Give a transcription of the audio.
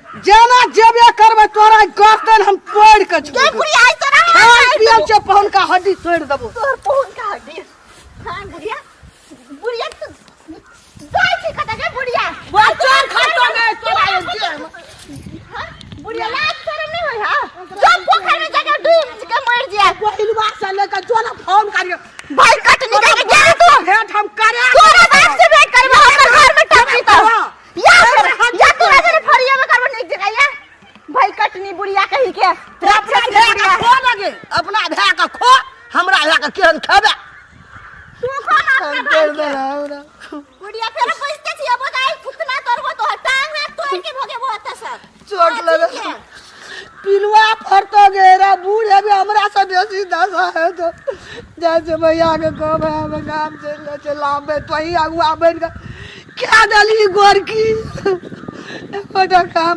जेना जेबे करबै तोरा गर्दन हम तोड़ि के छोड़ गे देबौ। बुढ़िया आई तोरा खाय पियल छै पहुन का हड्डी तोड़ि देबो। तोहर पहुन का हड्डी। हाँ बुढ़िया, बुढ़िया तू जाय छी कतऽ गे बुढ़िया? बच्चा खतो गए तोरा ये देह में। हाँ, बुढ़िया लाज शरम नहीं होय। हाँ जो पोखर में जाके डूब के मर जाए। पहिलवा से लेकर जो ना फोन करियो भाई कट निकल के गेली तू। भेंट हम करे तोरा बाप से भेंट करबो, हमर घर में टपकी तो या फिर या तोरा जरे फरिया में करबो निक जगह या भाई कटनी बुढ़िया कही के। अपना राक्षसी भैया बुढ़िया। के खो लगे, अपना भैया के खो, हमरा भैया के केहन खेबे? तू खो ना अपना भाई तोड़ के। देला हमरा। बुढ़िया फेर बैठते छी अब आई फुतना तोड़बो तो टांग में तोड़ के भोगे वो त सब चोट लगे पिलुआ फरतो गेरा बूढ़ अभी हमरा से बेसी दशा है तो जैसे भैया के कहब हम गाम चलि जाइ छै लाबे तो ही अगुआ बनि कऽ क्या देली गोरकी एकोटा काम।